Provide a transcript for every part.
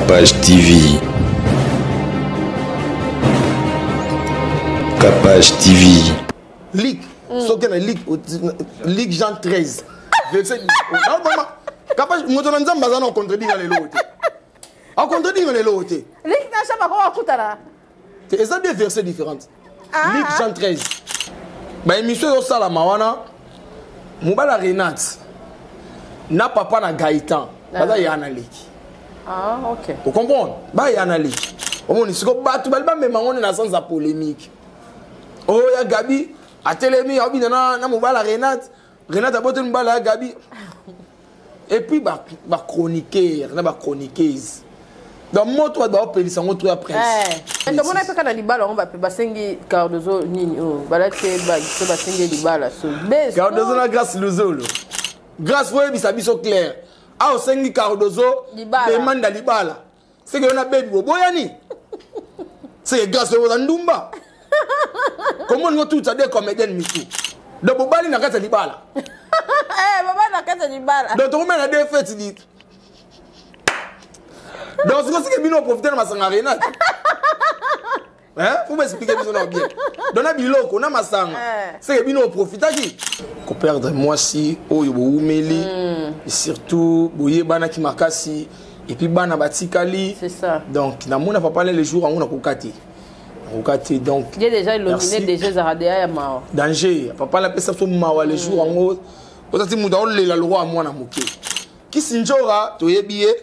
Capage TV. Capage TV. Ligue. Mm. Soki na ligue ligue Jean 13. Verset. Ah maman. Capage moto na nzambe aza na contredire lelo te. A contredire lelo te. Ligue na Jean bako akutana. Te eza deux versets différentes. Ah. Ligue Jean 13. Ba émission ezosalama wana mobali ya Renate na papa na Gaëtan baza ah. ya na leki. Ah, ok. Ocomprendre baya na leki. Omoni siko bato bali bamema ngo na sens ya polémique. Oyo oh, ya Gabi atelemi abina na, na mobali ya Renate Renate aboteli mobali ya Gabi. Et puis ba ba chroniqueur na ba chroniqueuse. Donc moto bato baopelisa yango to ya presse. Eh, tomona mpe kaka na libala yango bape basengi Cardozo nini oyo balati ye bag so basengi ye libala so Cardozo na Grace Luzolo. Grace oyebisa biso clair. A osengi Cardozo demande ya libala. Seke yo na baby boboyani. Seke Grace oza ndumba. Comment olingo tuta de comédienne mitu. Donc bobali na kati ya libala. Eh, bobali na kati ya libala. Donc tokomela na deux fêtes dit. Donc siko sike bino profiter na masanga Renate. Hein? Faut m'expliquer biso na bien. Donc na biloko na masanga. Eh. Seke bino profitaki. Ko perdre mwasi oyo bowumeli et surtout boyebanaki makasi et puis bana batikali. C'est ça. Donc namona papa le jour yango nakoka te. Nakoka te donc. Ye déjà illuminé déjà ezalaka deya ya mawa. Danger. Papa lapesa biso mawa le jour yango. Ozati moto aolela lokwa ya mwana moke. Kisi Njora toyebi ye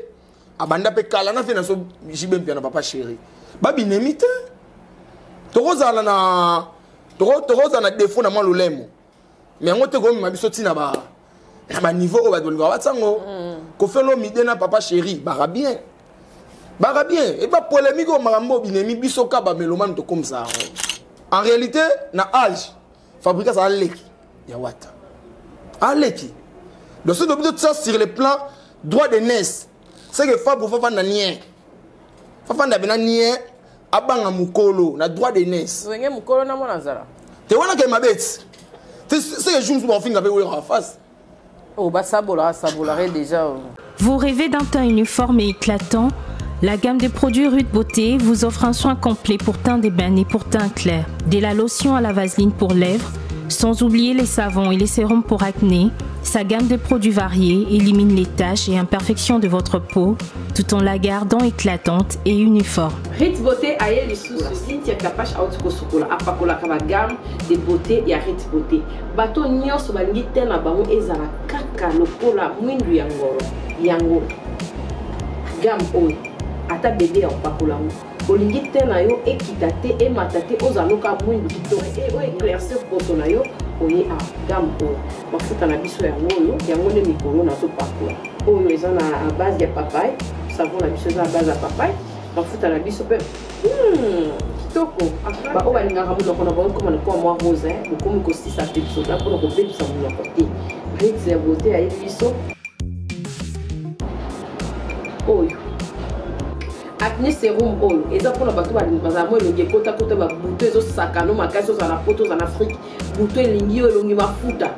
abanda mpe kala na fe na so JB Mpiana papa chéri. Babinemi te. Tokozala na tokozala na défaut na mwa lolemo. Mais yango te komema biso ntina ba na ba niveau oyo bato balingaka batsango. Koffi Olomide na papa chéri baka bien. Baka bien. Et ba polémique oyo makambo binemi biso ka ba mélomane tokomisa yango. En réalité na âge Fabrikas aleki ya wata. Aleki. Donc ce que ça sur le plan droit de naissance, c'est que Fabro fafanda nien. Fafanda bena nien abanga mukolo na droit de naissance. Wenge mukolo na mwana zala. Te wana ke mabeti. C'est que je me suis fait en face. Oh, bah sabola, sabola déjà. Vous rêvez d'un teint uniforme et éclatant? La gamme de produits Ruth Beauté vous offre un soin complet pour teint d'ébène et pour teint clair. De la lotion à la vaseline pour lèvres, sans oublier les savons et les sérums pour acné, sa gamme de produits variés élimine les taches et imperfections de votre peau, tout en la gardant éclatante et uniforme. Ruth Beauté aye lisusu Cynthia Kapash auti kosukola apakolaka ba gamme de beauté ya Ruth Beauté. Bato nyonso balingi te na bango ezala kaka lokola mwindu ya ngolo. Yango gamme oyo ata bebe ya kopakola yango olingi te na yo ekita te emata te ozala loka mwindu kitoko e oyo éclaircir poso na yo oye a gamme oyo mafuta na biso yango oyo yango nde mikolo nazopakola oyo eza na base ya papaye savon na biso eza na base ya papaye mafuta na biso mpe kitoko baoyo balingaka monoko na bango ekoma lokola mwa rose bokomi kosisa mpe bisoda mpona kobebisa monoko te Ritz ya beauté ayebi biso oyo acné serum oyo eza mpona bato bazala mwa elongi ekotakota babuto ezosakano makasi ozala na poto ozala na afrike buto elingi yo elongi mafuta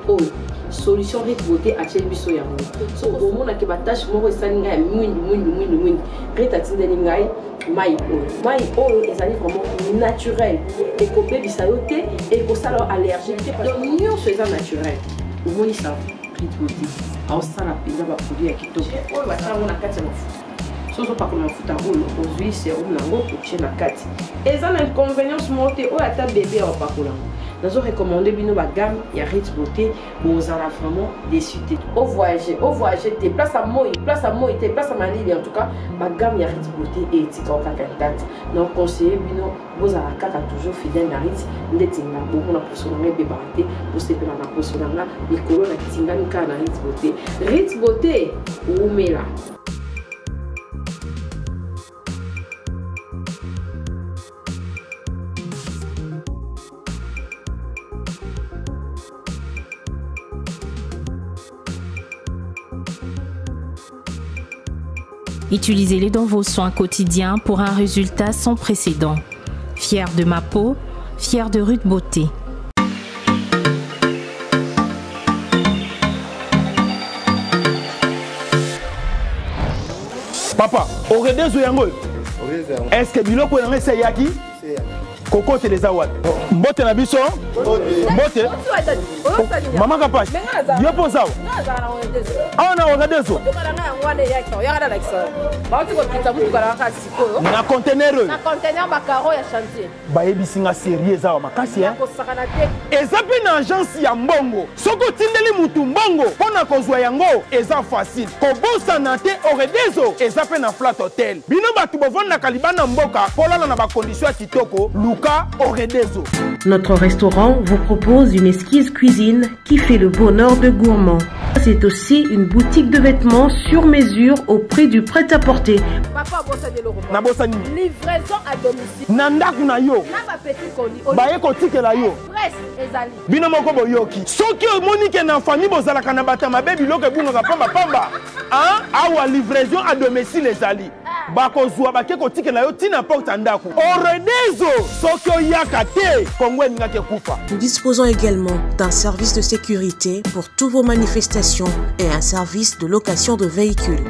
oyo solution Rit Beauté atieli biso yango so omonake batache moko esali ngai ya mwindu mwindu mwindu mwindu Rit atindeli ngai mai oyo mai oyo ezali vraiment naturel ekobebisa yo te ekosala yo allergique te donc nyonso eza naturel omoni sa Rit Beauté aosala mpenza baproduit ya kitoko oyo batia yango na kati ya mafuta so ozopakola mafuta oyo ozwi serum nango otie na kati eza na inconvénience moko te oyo ata bebe ya opakola yango nazo recommander bino ba gamme ya Rit Beauté bozala vraiment déçu te o voyager o voyager te place à moi place à moi te place à malili en tout cas ba gamme ya Rit Beauté etika kaka intact donc conseiller bino bozala kaka toujours fidèle na Rit ndeti nga bomona poso na nga ebebaka te bosepela na poso na nga mikolo natingami kaka na Rit Beauté Rit Beauté wumela. Utilisez-les dans vos soins quotidiens pour un résultat sans précédent. Fier de ma peau, fier de Ruth Beauté. Papa, oredezo yango oyo. Est ce que biloko yango esi eyaki? Kokotela eza wapi? Mbote na biso. Mbote. Mama Kapash, yo mpo oza awa na oredezo na conteneur oyo Bayebisi nga serie eza awa makasi hein. Kosakana te. Eza pe na agence ya mbongo soki otindeli mutu mbongo pona kozua yango eza facile kobosana te oredezo eza pe na flat hotel bino batu bovandaka libanda mboka polala na ba condition ya kitoko luka oredezo. Notre restaurant vous propose une exquise cuisine qui fait le bonheur de gourmands. C'est aussi une boutique de vêtements sur mesure au prix du prêt-à-porter. Papa abosani eloko moko. Nabosani nini? Livraison à domicile. Na ndako na yo. Na ba petits colis. Baye kotikela yo. Express ezali. Bino moko boyoki. Soki omoni ke na famille bozalaka na bato ya mabe biloko ebungaka pamba pamba. Hein? Awa livraison à domicile ezali. Bakozua bake kotikela yo ti na porte ya ndako. Oredezo soki oyaka te Congo elingaki ekufa. Nous disposons également d'un service de sécurité pour toutes vos manifestations et un service de location de véhicules.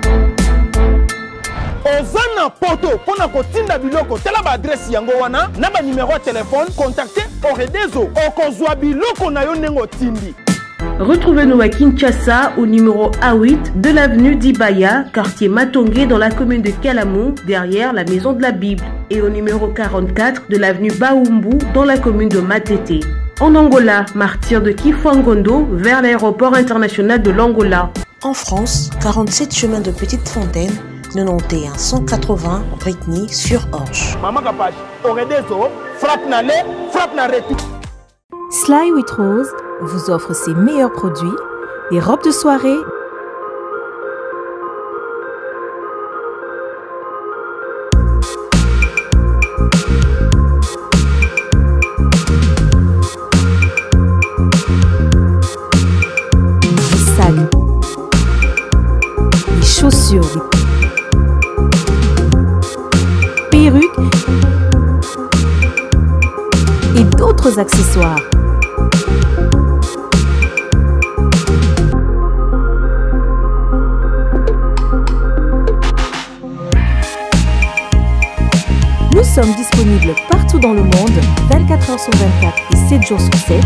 Oza na poto mpo na kotinda biloko, tala ba adresse yango wana na ba numero ya telefone, contacte Oredezo, okozwa biloko na yo ndenge otindi. Retrouvez-nous à Kinshasa au numéro A8 de l'avenue d'Ibaya, quartier Matongé dans la commune de Kalamu, derrière la maison de la Bible, et au numéro 44 de l'avenue Baumbu dans la commune de Matete. En Angola, martyr de Kifuangondo vers l'aéroport international de l'Angola. En France, 47 chemin de Petite Fontaine, 91 180 Brittany sur Orge. Maman Kapash, Oredezo, frappe na le, frappe na retour. Sly with Rose vous offre ses meilleurs produits, des robes de soirée, des sacs, des chaussures, des perruques et d'autres accessoires. Nous sommes disponibles partout dans le monde, 24 heures sur 24 et 7 jours sur 7.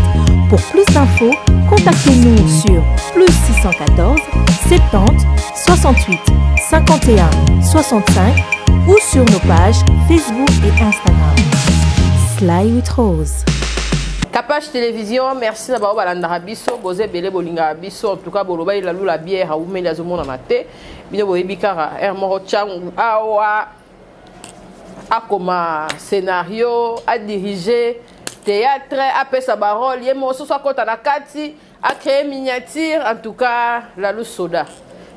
Pour plus d'infos, contactez-nous sur plus 614 70 68 51 65 ou sur nos pages Facebook et Instagram. Sly with Rose. Kapash Télévision, merci na bao balandaka biso, boza ebele bolingaka biso, en tout cas boloba ilalu la bière awumeli azomonana te. Bino boyebi kaka heure moko changu awa akoma scénario, a diriger théâtre, apesa ba rôle, ye moko soso akota na kati, a créer miniature, en tout cas Lalu Soda.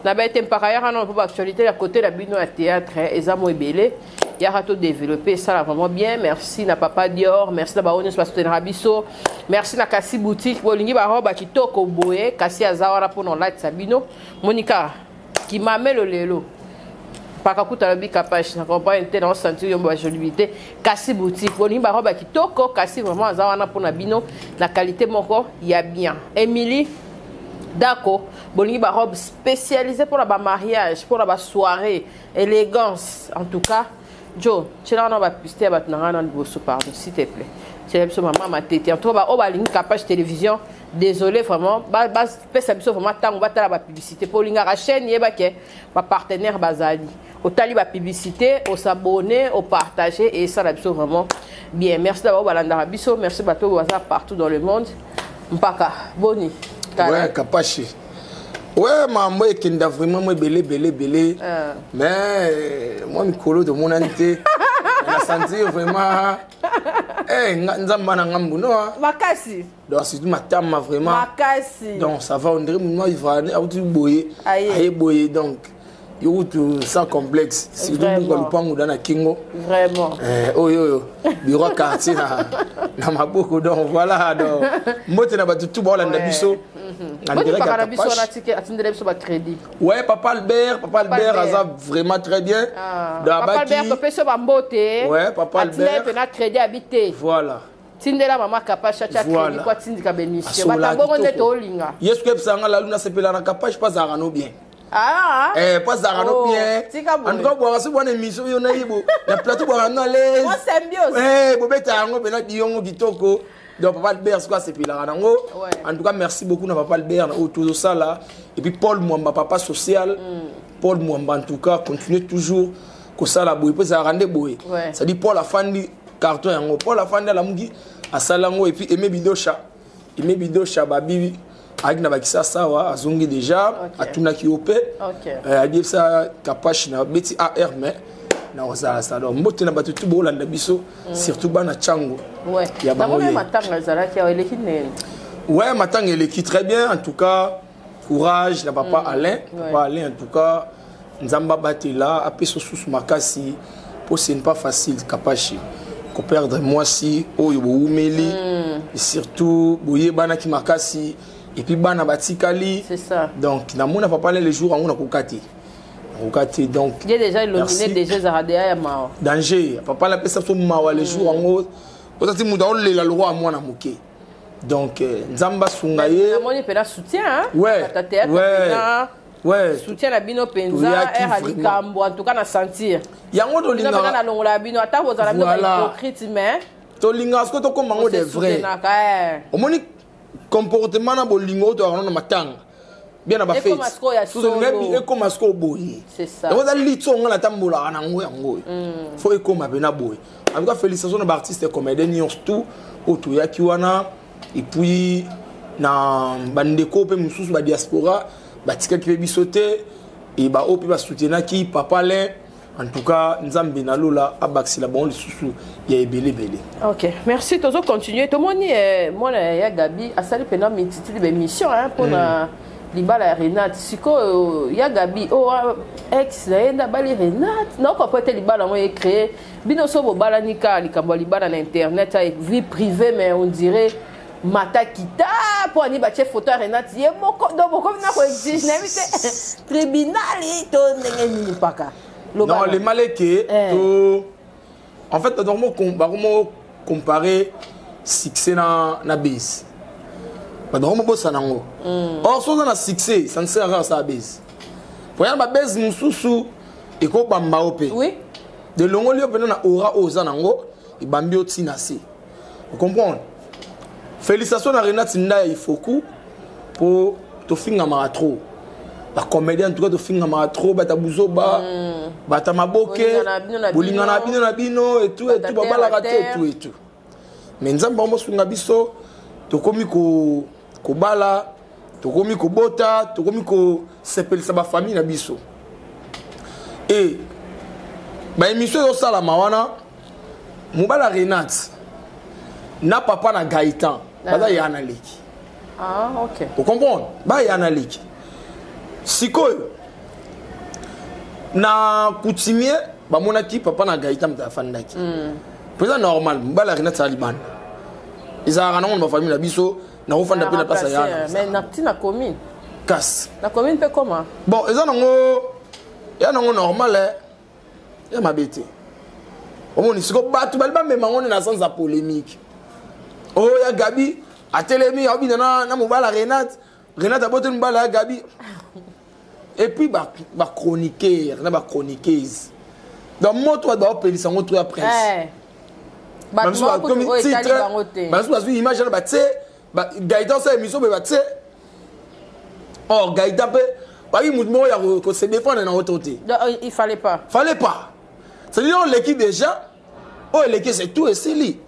Na ba ete mpaka yaka na ba actualité ya côté na bino ya théâtre eza mo ebele. Yaka to développer ça là vraiment bien. Merci na papa Dior, merci na ba onyo ba soutenir biso. Merci na Kasi boutique bolingi ba roba kitoko boye, Kasi aza wana po na latisa bino. Monica kimamelo lelo. Paka kuta lobi kapash na comprendre te na sentir yo ba jolibité. Kasi boutique bolingi ba roba kitoko, Kasi vraiment aza wana po na bino na qualité moko ya bien. Emily Dako bolingi ba robe spécialisée pour la ba mariage, pour la ba soirée, élégance en tout cas. Joe, tu l'as dans ba piste ba tnanga na liboso pardon s'il te plaît. Tu l'as biso maman ma tete. En tout cas ba oba lingi Kapash télévision, désolé vraiment, ba ba pesa biso vraiment tango ba tala ba publicité pour linga ra chaîne yeba ke ba partenaire bazali. Otali ba publicité, au s'abonner, au partager et ça la biso vraiment bien. Merci d'avoir balanda biso, merci bato baza partout dans le monde. Mpaka, boni. Ouais, Kapashi. Ouais, mambo ekenda vraiment moi belé belé belé. Mais moi mikolo de mon ante. Na sentir vraiment eh nzamba na ngambu no. Makasi. Donc surtout matama vraiment. Makasi. Donc ça va on dirait moi il va auti boye. Aye boye donc yokutu sans complexe. Surtout Vraiment. buka lupangu dana kingo. Vraiment. Oyo oyo bureau quartier na maboko donc voilà donc mbote na batu tout ba landa biso. Na Boni direct paka ya na biso Kapash. na tike atindele biso ba crédit. Ouais, papa Albert, papa Papa Albert, Albert. aza vraiment très bien. Ah. Dans Papa Baki. Albert, topesi ba mbote. Ouais, papa Atindele Albert. pe na crédit habité. Voilà. Tindela mama Kapash atia Voilà. crédit kwa tindika bémission. Asola Bata bongo nde kitoko. tolinga. Yesu kepsa nga la luna sepela na Kapash pas arano bien. Ah, Eh, po azalaka no Oh, bien. tika boye. En tout cas, bwaka soki bwana émission yo na ye bo na plateau bwaka no à l'aise. Mwa symbiose. Eh, bobeta yango mpena diongo kitoko. Donc papa Albert sikoyo asepelaka nango. Ouais. En tout cas, merci beaucoup na papa Albert na oyo tozosala. Et puis Paul Mwamba papa social. Paul Mwamba en tout cas, continuez toujours kosala boye po ezalaka nde boye. Ouais. C'est-à-dire Paul afandi carton yango. Paul afandi alamuki asala yango et puis Aimé Bidosha. Aimé Bidosha babi ayaki na bakisasa awa azongi déjà Ok. atunaki yo mpe Ok. Ayebisa kapache na beti ar mais na kozala sa donc mbote na bato tu boolanda biso surtout bana ntango Ouais. ya bango namoni ye. matanga ezalaki awa eleki nene. Ouais, matanga eleki très bien en tout cas, courage na papa Alain. Ouais. Papa Alain en tout cas, nzambe abatela apesa susu makasi po ce n'est pas facile kapache koperdre mwasi oyo bowumeli et surtout boyebanaki makasi et puis bana batikali. C'est ça. Donc namona papa Alain le jour yango nakoka te, nakoka te donc. Ye déjà elongi ne Merci. déjà ezalaka deya ya mawa. Danger, papa napesa biso mawa le jour yango oza ti moto aolela lokwa ya mwana moke. Donc nzambe asunga ye. Namoni mpena soutien hein? Ouais, Bato ya théâtre ouais. mpena Ouais. soutien na bino mpenza. Toyaki Ere ya vraiment. likambo en tout cas na sentir Yango bino mpena tolingaka nalongola ya bino ata bozala bino Voilà. bahypocrite mais tolingaka sikoyo tokóma yango de vrai. osoutenaka eh. Omoni comportement na bolingo oyo toyaka na matanga bien na Ekóma sikoyo ya solo. bafete, sikoyo boye. C'est ça. Yango eza liti oyo nga natambolaka nango yango oyo fo ekóma mpena boye. En tout cas, félicitation na baartiste comédien nyonso tout oyo toyaki wana et puis na bandeko mpe mosusu badiaspora batikaki mpe biso te e baoyo mpe basoutenaki papa Alain. En tout cas, nzambe na lola abakisela bango lisusu ya ebele ebele. Ok, merci. Tozo continuer. Tomoni mwana ya Gabi asali mpena mititili baémission hein, mpona libala ya Renate. Sikoyo ya Gabi oyo ex na ye nde abali Renate, naokopo ete libala yango ecréé bino so bobalani kaka likambo ya libala na internet ya vie privée, mais on dirait mata kita mpo ani batie photo ya Renate ye moko. Donc bokomi na koexige, nayebi te tribunal to ndenge nini mpaka. Loba Non, na. le mal est que Eh. to en fait bakomo comparer succès na base, bato bakomo bosana yango. Or so oza na succès, ça ne sert à rien asala base po yana babase mosusu ekobamba yo mpe de longoli yo mpena na aura oyo oza nango, ebambi yo ntina se ocomprendre. Félicitation na Renate Ndaya Ifoku mpo tofingamaka trop bacomédien, en tout cas tofingamaka trop bata buzoba, bata maboke. Bolingana bino na Bolingana bino. bino na bino etu Bata etu terre babalaka à te terre. etu etu. Mais nzambe amosunga biso, tokomi kobala, tokomi kobota, tokomi kosepelisa bafamille na biso e baémission ezosalama wana. Mobala Renate na papa na Gaëtan baza ya na leki. Ah, ok. Ocomprendre, baya na leki. Sikoyo na coutumier bamonaki papa na Gaëtan moto afandaki mpo eza normal. Mobala Renate aza libanda, ezalaka nango na bafamille na biso, nakofanda mpe na place ya yana. Mais na ntina commune. Kasi Na commune mpe koma. Bon, eza nango, eza nango normal eh. Ya mabe te. Omoni siko bato bali bamema ngo nde na sens ya polémique oyo ya Gabi atelemi aobina na mobala Renate, Renate aboteli mobala ya Gabi et puis bachroniqueur na bachroniqueuse. Donc moto bato baopelisa yango to ya presse. Eh. Bato moko kutu oyo etali bango te. Basusu bazwi image wana batie Gaëtan osala émission boye batie. Or Gaëtan mpe baki motu moko ya kose défendre na oto te. Donc, il fallait pas. Fallait pas. C'est-à-dire oleki déjà, oyo eleki, c'est tout, esili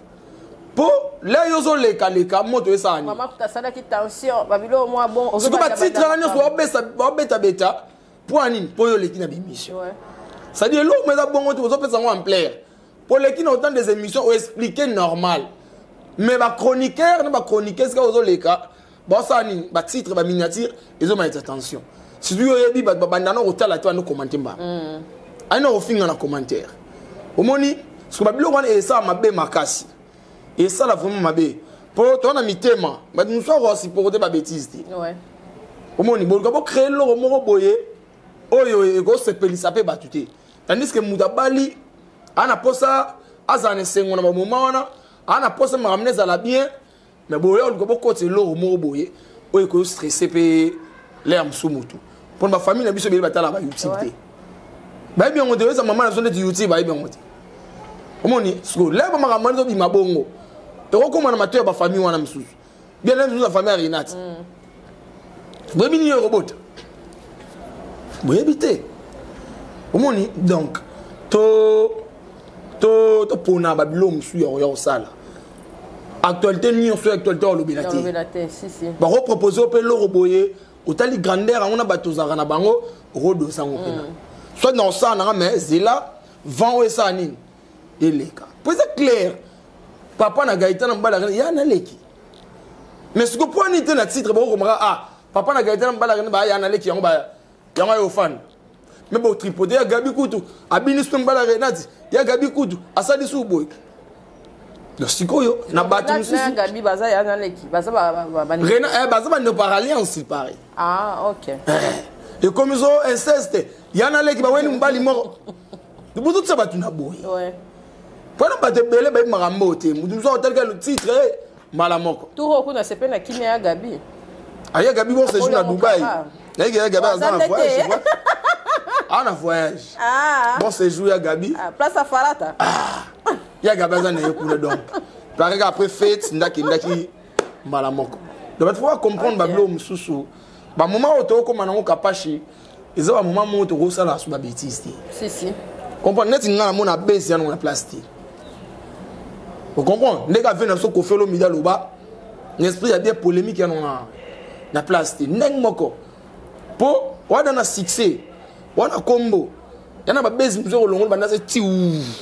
mpo le yo ozolekaleka moto esala nini? Mama kuta asalaki tension babilo mwa bon. Sikoyo batitre wana nyonso baobetabeta mpo ya nini? Mpo oyo oleki na bémission. C'est-à-dire eloko mo eza bongo te, ozopesa yango ampleur mpo oleki na autant des émissions oexplique normal, mais bachroniqueur na bachroniqueuse kaka ozoleka baosala nini? Batitre, baminiature ezomalisa attention. Surtout yo oyebi bato babanda na kotala te, bando commenter mbala ayi na kofinga na commentaire. Omoni soki babiloko wana esala mabe makasi, esala vraiment mabe mpo toza na mitema, bato mosusu akosupporte babétise te. Omoni boluka bocréer eloko moko boye oyo ekosepelisa mpe bato te, tandis que moto abali aa na posa azala na esengo na bamoma wana, aa na posa makambo ezala bien. Mais boye oluka bokota eloko moko boye oyo ekostresse mpe lere mosusu motu. Mpona bafamille na biso ebele batalaka ba YouTube te, bayebi yango te. Oyesa mama na biso ndeti YouTube, bayebi yango te. Omoni sikoyo leba makambo wana ezobima bongo, ekokóma na matoi ya bafamille wana misusu, bien na misusu ya famille ya Renate. Boyebi nini oyo ekobota? Boyebi te. Omoni, donc to to topona babiloko mosusu ya kosala. Actualité nyonso ya actualité olobela te. Olobela te, si si. Bakopropose yo mpe eloko boye, otali grandeur yango na bato ozalaka na bango, okodosa yango mpena soit na kosala nanga, mais zela vent oyo esala nini, eleka, po eza clair. Papa na Gaëtan na mobali ya naleki, mais sikoyo po ani te na titre bakokomaka: ah, papa na Gaëtan na mobali baya naleki yango yango ayo ofanda, mais botripote ya Gabi kutu abini so mobali ya Renate, ya Gabi kutu asali su boye. Donc sikoyo na bato mosusu Gabi baza ya naleki, baza baza bandeko par alliance, il paraît. Ah, ok. Ekomi so inceste, ya naleki baweni mobali moko, bozotisa bato na boye mpona bato ebele bayebi makambo te. Motu mosusu akotalika le titre mbala moko. Tour okuna sepe na kimia ya Gabi. Aya Gabi, bon séjour na Dubai. Nayeki ya Gabi aza na voyage, aza na voyage. Bon séjour ya Gabi. Place afarata. Ya Gabi aza na ye kuna. Donc paraît après fête ndakendaki mbala moko. Donc bato faut comprendre babiloko mosusu, bamoment oyo tokokóma nango kapashi, eza bamoment moko tokosala so babêtise te. Si si. Comprendre neti nga namona bese yango na place te, ocomprendre ndenge ave na biso Kofi Olomide aloba na esprit ya bien, polémique yango na place te. Ndenge moko mpo wana na succès wana, kombo yana babese mosusu ekolongola banda se tiu.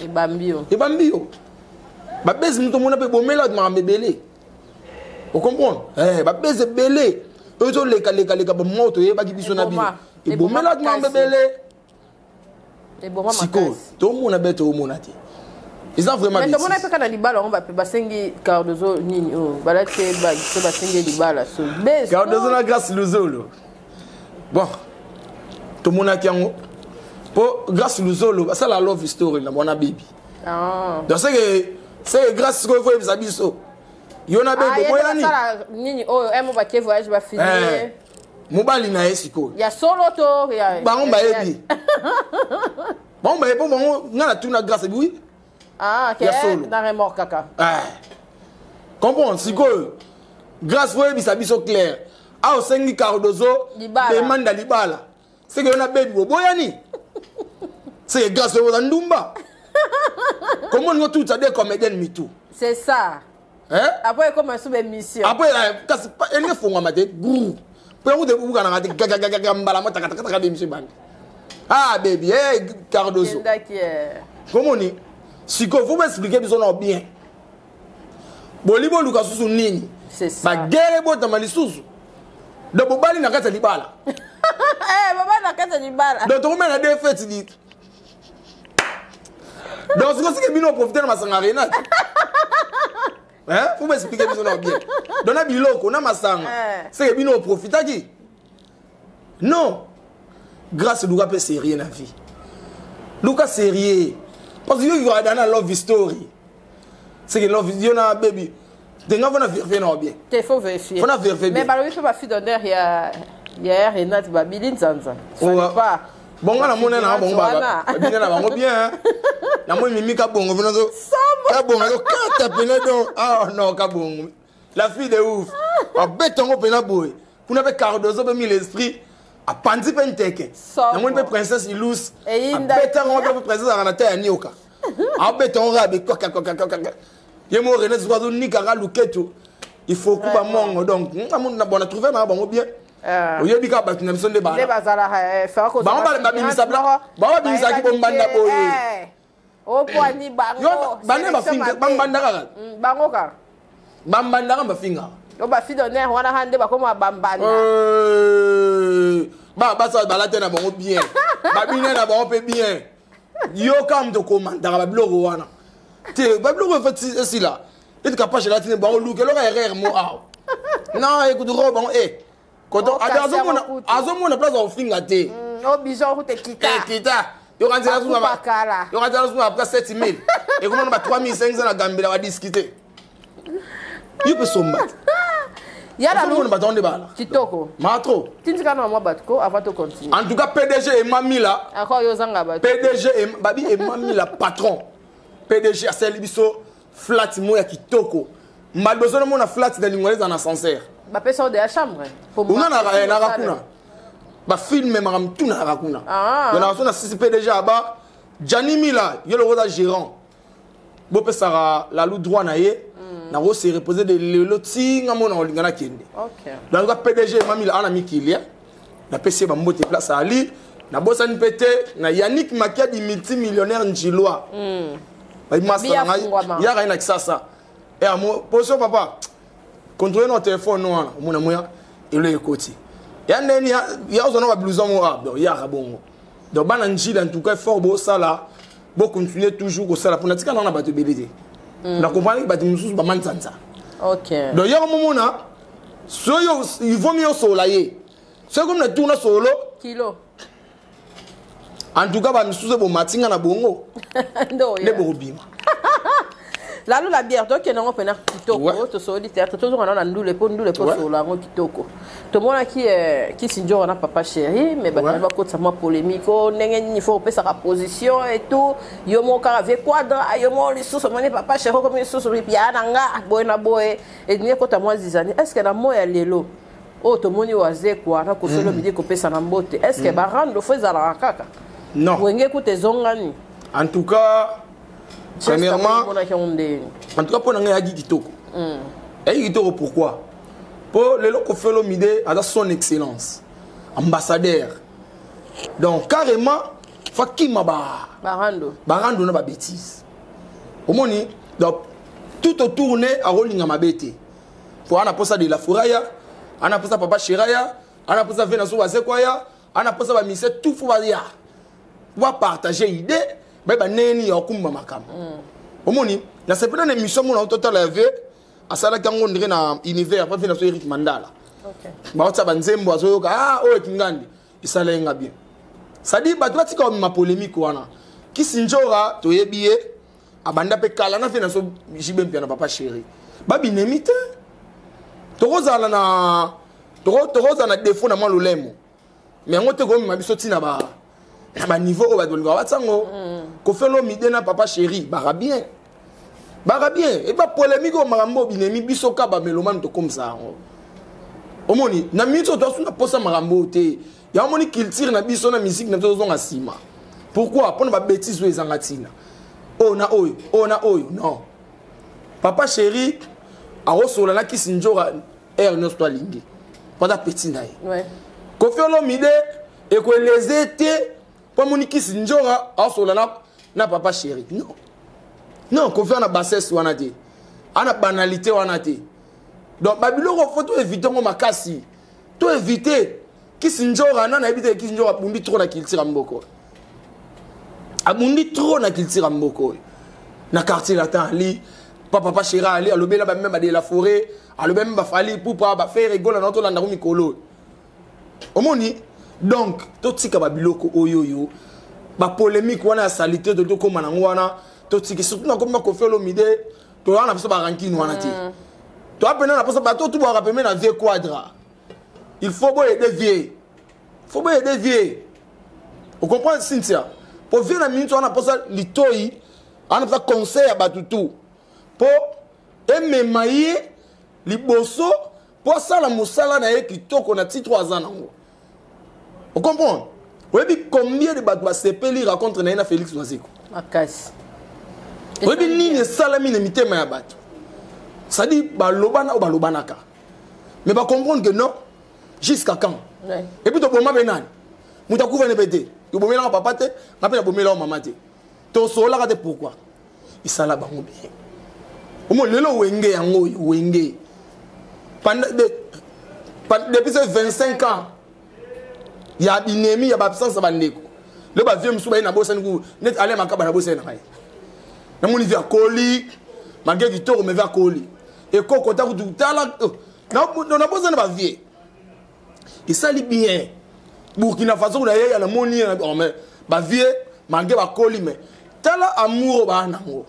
Ebambi yo. Ebambi yo, babese mosusu tomona mpe bomela makambo ebele, ocomprendre, babese ebele oyo tolekalekaleka, bamoko toyebaki biso na bino, ebomela makambo ebele. Sikoyo tomona be, toomona te, eza vraiment. Tomona mpe kaka na libala yango bape basengi Cardozo nini oyo balati so, basengi libala so. Cardozo na Grâce Luzolo, bon, tomonaki yango mpo Grâce Luzolo basala love story na mwana Bebi. Donc seke Grâce sikoyo fo yebisa biso yo na Bebi boyani. Nini oyo emo bake voyage, bafilme. Mobali na ye sikoyo. Ya solo to ya Bango bayebi, bango bayebi, mpo bango nga na tuna Grâce ebi oui. Ah, ok. Ya solo. Na remorque kaka. Comprendre sikoyo, Grâce oyebisa biso clair, awa osengi Cardozo demande ya libala, seke yo na Bebi boboyani, seke Grâce oyo oza ndumba, komoni ngo tuta de comédienne mitu. C'est ça. Hein? Après ekoma sous émission. Après kasi elingi efongwama te grou, mpo yango te bukanaka te gagagagaga mbala mo takatakataka bémission ebandi. Ah Baby, hey, Cardozo. Kendaki. Komoni sikoyo fo baexplike biso na bien, boli boluka susu nini? C'est ça. Baguerre ebotama lisusu, donc bobali na kati ya libala. Eh, baba na kati ya libala. Donc tokomela deux fêtes di. Donc sikoyo sike bino oprofite na masanga Renate, hein? Faut baexplike biso na bien, donc na biloko na masanga. Seke bino oprofitaki. Non, Grâce, luka mpe sérieux na vie, luka sérieux, parce que yo yoada na love story, seke love yo na Baby te, nga fona vérifier na bien. Te, faut vérifier. Faut na vérifier Mais bien. balobi mpe bafille d'honneur ya Renate babili nzanza. Oh, pas bon, nga namoni na bango babina na bango bien, namoni Mimi Kabongo mpena zo Kabongo azokata pena. Donc ah non, Kabongo la fille de ouf abeta yango mpena boye kuna mpe Cardozo mpe mille esprit apanzi mpe nteke. Namoni mpe Princesse Ilus abeta yango mpe Princesse azalaka na te ya nioka, abeta yango kaka bekakakakaka. Ye mo René siko azonikaka luketo, il faut kuba mongo. Donc bon, na trouve na bango bien. Oyebi kaka bato na biso nde bazalaka. Bango babimisaki bombanda boye. Opwani bango. Bane bafinga bambanda kaka. Bango kaka. Bambandaka, bafingaka. O bafille d'honneur wana ha nde bakoma bambanda. Basala balate na bango bien, babine na bango mpe bien. Yo kaka moto okomandaka babiloko wana te, babiloko efati esila etika pashe latini bango luka eloko erreur mo awa. Non, écoute, ro bango e koto azomona place ya kofinga te. O bijon kuta ekita. Ekita, yokanzela suna après 7000 ekomona ba 3500 na gambela, badiscute yo mpe somba. Ya la Ozomona bato wana nde bala. Kitoko. Matro. Tindika na mwa bato ko avant to continuer. En tout cas PDG Emma Mila. Encore yo zanga bato. PDG babi Emma Mila patron. PDG asali biso flat mo ya kitoko. Mbali bozo mona flat na lingwala eza na ascenseur. Bapesa yo de la chambre. Una na na kuna. Ba film makambo tout na kuna. Ah. Yo na so na sisi PDG aba Gianni Mila yo le rosa gérant. Bopesaka lalu droit na ye. Nako se reposer de lelo ti nga mona olinga na kende. OK. Donc ka PDG Mamila ana mikili. Napesi ye bambote place ali. Nabosani mpe te na Yannick Makiadi multimillionnaire njilwa. Bayi master na ngai yaka ye na Kisasa. Eh amo poso papa. Contrôler no téléphone wana omona moya elo ekoti. Ya ndeni ya ozana ba blouson mo ah donc yaka bongo. Donc bana njila en tout cas fort beau sala bo continuer toujours kosala pona tika na bato ebele te. Na comprendre bato mosusu ba manzanza. OK. Donc yaka momona soyo il vaut mieux sola ye. Soki comme na tourna solo kilo. En tout cas ba misusu bo matinga na bongo. Ndo Ne bo bima. Lalo la bière tokende yango mpena kitoko tosoli théâtre tozonga na ndule mpo ndule mpo solola yango kitoko tomonaki kisi nzora na papa chéri mais bato bakotisa mwa polémique o ndenge nini fo opesaka position et tout yo moko kaka vie quadra yo moko lisusu omoni papa chéri okomi lisusu ya na nga boye na boye elingi ekota mwa zizani. Est ce que na moi ya lelo oyo tomoni wazekwa na Koffi Olomide kopesa na mbote, est ce que barando fo ezalaka kaka? Non. Wenge kuta ezongani. En tout cas, premièrement, omonaki yango ndeni? En tout cas mpo na ngai eyaki kitoko, eyaki kitoko. Pourquoi? Mpo lelo Koffi Olomide aza son excellence ambassadeur, donc carrément fa kima ba barando. Barando na babêtise omoni. Donc tout autour ne akolinga mabe te po ana posa de la foraya, ana posa papa shiraya, ana posa ve na so bazekwaya, ana posa bamise tout fo baya bapartage idée, bayeba ndenge ya kokumba makambo. Omoni nasepela na émission mona totala ya ve asalaki yango ndenge na univers pa ve na so Eric Mandala. Baotia banzembo azoyoka ah oyo ekingandi esala ye nga bien. C'est-à-dire bato batika bamema polémique wana. Kisi Njora toyebi ye abanda mpe kala na fe na so JB Mpiana papa chéri babinemi te. Tokozala na tokozala na défaut na mwa lolemo, mais yango te komema biso ntina ba na baniveau oyo bato balingaka batiango. Koffi Olomide na papa chéri baka bien, baka bien. E bapolémique oyo makambo binemi biso ka bamelomane tokomisa yango. Omoni na minute oyo toasuna posa makambo oyo te. Yango omoni culture na biso na musique na biso tozonga nsima. Pourquoi? Mpona babêtise oyo ezanga ntina, oyo na oyo, oyo na oyo. Non, papa chéri akosola na Kisi Njora aire nyonso to alingi po aza petit na ye. Koffi Olomide ekoeleze te mpo amoni Kisi Njora aosola na papa chéri. Non, non, Koffi ana bassesse wana te, ana banalité wana te. Donc babiloko fo to évite yango makasi, to évite. Kisi Njora na nayebi te. Kisi Njora abundi trop na culture ya mboka oyo, abundi trop na culture ya mboka oyo. Na Quartier Latin ali papa chéri ali alobela bameme bade la forêt, alobela meme baFally Ipupa, baFerre Gola na tolandako mikolo oyo omoni. Donc totika babiloko oyo oyo bapolémique wana ya saleté to tokóma nango wana totiki. Surtout na komi baKoffi Olomide toyaka na biso barankine wana te. Toya pene na mposa bato tubwaka pembe na vie quadra. Il faut boyede vie, faut boyede vie. Ocomprendre Cynthia, po vie na minute wana mposa litoi wana mposa conseil ya bato tu mpo emema ye liboso mpo asala mosala na ye kitoko na titre oyo aza nango. Ocomprendre? Oyebi combien de bato basepeli rencontre na ye na Félix Wazeko? Makasi. Oyebi nini esalami na mitema ya bato? C'est-à-dire balobana oyo balobanaka, mais bacomprendre que non, jusqu'à quand? Et puis toboma mpe nani moto akufani mpe te. Tobomelaka papa te, nga mpe nabomelaka mama te, tosololaka te. Pourquoi? Esala bango bien. Omo lelo wenge yango oyo wenge depuis ce 25 ans ya binemi ya baabsence ya bandeko. Lelo bavie mosusu baye na bosani ku neti ale makaba na bosani na ngai namoni vi akoli malgré kitoko, mais vi akoli ekoko ta kutu tala nabosani bavie esali bien. Burkina Faso kuna ye namoni ye oh, mais bavie malgré bakoli, mais tala amour oyo baa nango.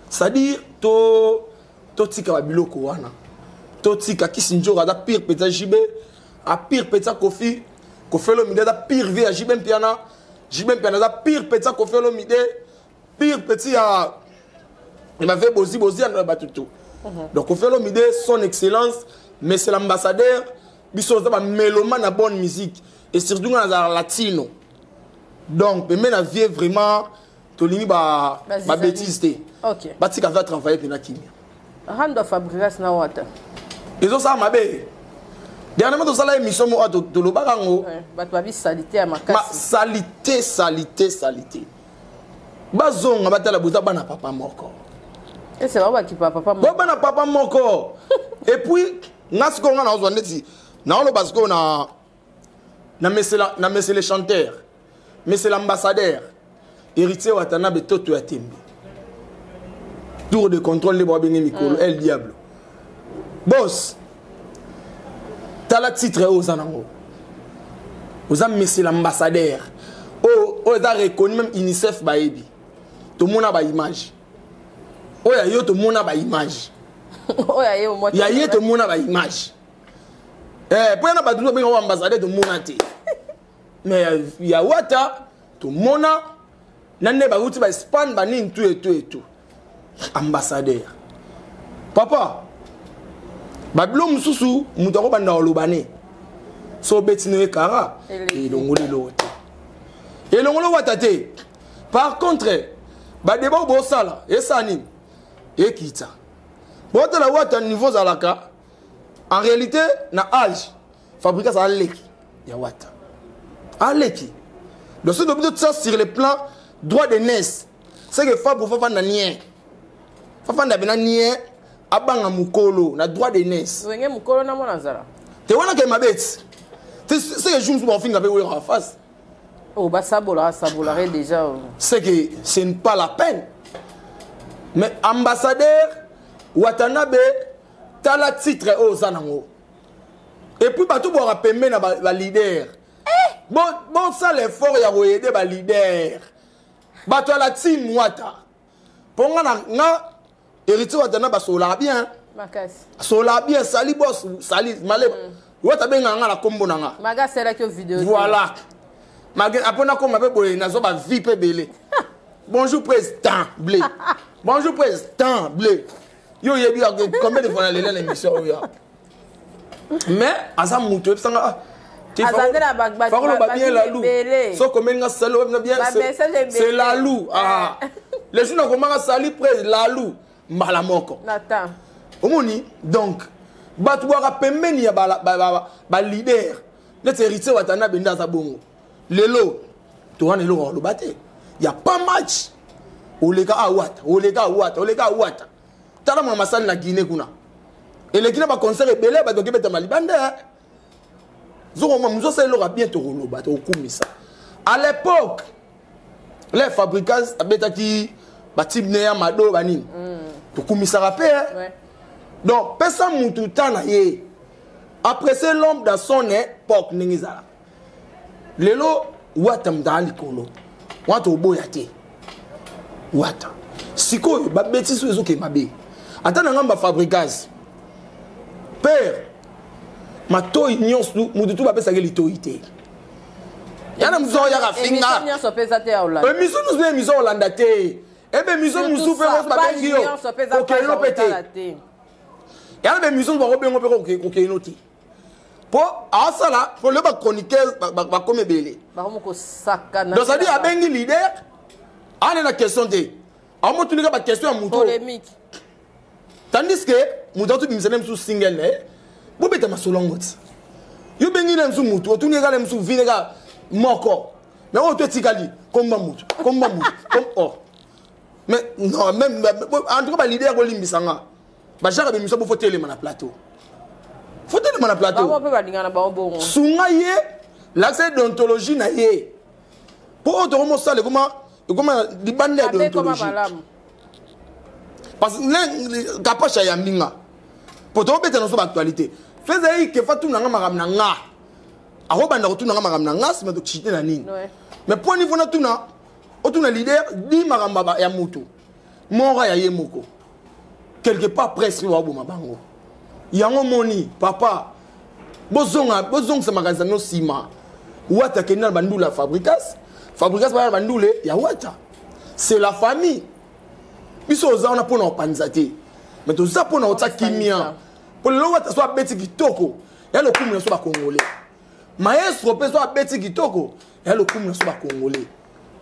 C'est-à-dire to totika babiloko wana. Totika Kisi Nzora aza pire petit ya JB, a pire petit ya Kofi. Kofi Olomide aza pire vie ya JB Mpiana. JB Mpiana aza pire petit ya Kofi Olomide, pire petit ya bave bozi bozi ya bato tout. Donc Kofi Olomide, son excellence, mais c'est l'ambassadeur. Biso oza ba mélomane na bonne musique et surtout nga nazala latino. Donc pembe na vie vraiment tolingi ba ba bêtise te. OK. Batika va travailler pena kimia. Rando Fabregas na wata. Ezosala mabe. Dernièrement tosala émission moko tolobaka yango. Bato babi salite ya makasi. Salite, salite, salite. Bazonga batala boza bana papa moko. Et c'est vrai qui papa moko. Bo bana papa moko. Et puis nga sikoyo nga nazwa ndeti naoloba sikoyo na na mesela na monsieur le chanteur, monsieur l'ambassadeur Héritier Watanabe Toto ya Tembe. Tour de contrôle nde babenge mikolo El Diablo. Boss, tala titre oyo oza nango. Oza monsieur l'ambassadeur. Oyo oyo eza reconnu même UNICEF bayebi. Tomona ba image. Oyo ya yo tomona ba image. Oyo ya ye omwa. Ya ye tomona ba image. Eh, po yana bato babenga ambassadeur tomona te. Mais ya Wata tomona na nde bauti ba Espagne ba nini tout et tout et tout. Ambassadeur. Papa, babilo mususu mutu akobanda koloba ne. So obeti no ekara elongoli eloko te. Elongoli Wata te. Par contre, ba débat bosala esa nini? Ekita. Botala Wata niveau zalaka. En réalité, na âge, Fabrikas a leki ya Wata. A leki. Donc ce que ça sur le plan droit de naissance, c'est que Fabro Fafa na nien. Fafa na bena nien abanga mukolo na droit de naissance. Wenge mukolo na mona zala. Te wana ke mabeti. C'est que je me suis fait en face. Oh, bah, sabola, sabola, déjà. C'est que ce n'est pas la peine. Mais ambassadeur Watanabe, tala titre oyo oza nango. Et puis bato bwaka pembe na ba leader. Bon, bon, ça l'effort ya koyede ba leader. Bato ya la team Wata. Po nga na, nga Héritier Watanabe asolaka bien. Makasi. Asolaka bien, sali boss, sali maleba. Wata benga nga na kombo na nga. Makasi alaki yo vidéo. Voilà. Malgré apona komba pe boye nazo ba vie pe belé. Bonjour président Blé. Bonjour président Blé. Yo yebi combien de fois na lela na émission oyo. Mais aza mutu ebisanga ah Azandela ba ba Farolo ba bien la lou. ebele. So comme nga salo na bien Ba message ebele. c'est la lou. Ah. Les jours na komaka sali près la lou mbala moko. Nata. Omoni donc bato bwaka pembeni ya ba ba ba, ba leader. Neti Héritier Watanabe nda aza bongo. Lelo to wana eloko aloba te. Y a pas match. Oleka a Wata, oleka a Wata, oleka a Wata. Tala mwa masali na Guinée kuna. Eleki na ba concert ebele bato bakebeta malibanda. Zoko mwa muzo sala eloko bien tokoloba, tokokumisa. À l'époque, les fabricants abetaki ba type ne ya mado ba nini. Tokumisaka pe, hein. Donc pesa mutu ta na ye. Apprécier l'homme dans son époque ndenge ezala. Lelo Wata mda likolo. Wata oboya te. Wata. Sikoyo ba bêtises oyo ezoke mabe. Ata na ngamba fabricas. Père matoi nyonso mutu tu bapesaki litoi te. Yana mutu oyo yaka finga. Émission nyonso mpe eza te ya Hollande. Émission nyonso mpe émission Hollande te. Ebe émission Surtout musu mpe ça, nyonso babengi yo. page nyonso mpe eza Kokende page mpe te. ya Hollande te. Yana ba émission bakobengo mpe kokende te. Po asala, po le ba chroniqueur ba komi ebele. Bakomi kosakana. Donc ça dit abengi leader, ane na question te. Amotunika ba question ya mutu. Polémique. Tandis que mutu atu bimisana musu single ne. Bobeta masolo ngoti. Yo bengi na musu mutu, otuni ka na musu vine ka moko. Mais oyo to etikali komba mutu, komba mutu, kom oh. Mais non, même en tout cas ba leader ko limbisa nga. Ba genre bimisa bo faut telema na plateau. Faut telema na plateau. Bango pe balingana bango bongo. Sunga ye, l'accès d'ontologie na ye. Po oyo tokomo sala ekoma, ekoma libanda ya Abe koma déontologie. malamu. Parce que le kapacha ya mbinga. Po to beta na so actualité. Feza yi ke fatu na nga makambo na nga. Akobanda kotuna nga makambo na nga, sima to chite na nini. Mais point niveau na tuna, otuna leader di makambo ya mutu. Mora ya ye moko. Quelque part presque wa boma bango. Yango moni papa, bozonga, bozongisa makanisa no nsima. Wata akende na bandula ya Fabricas, Fabricas baya na bandule ya Wata. C'est la famille. Biso oza wana mpona kopanza te, mais toza mpona kotia kimia. Mpo lelo Wata so abeti kitoko ya lokumu na so bakongole, maestro mpe so abeti kitoko ya lokumu na so bakongole.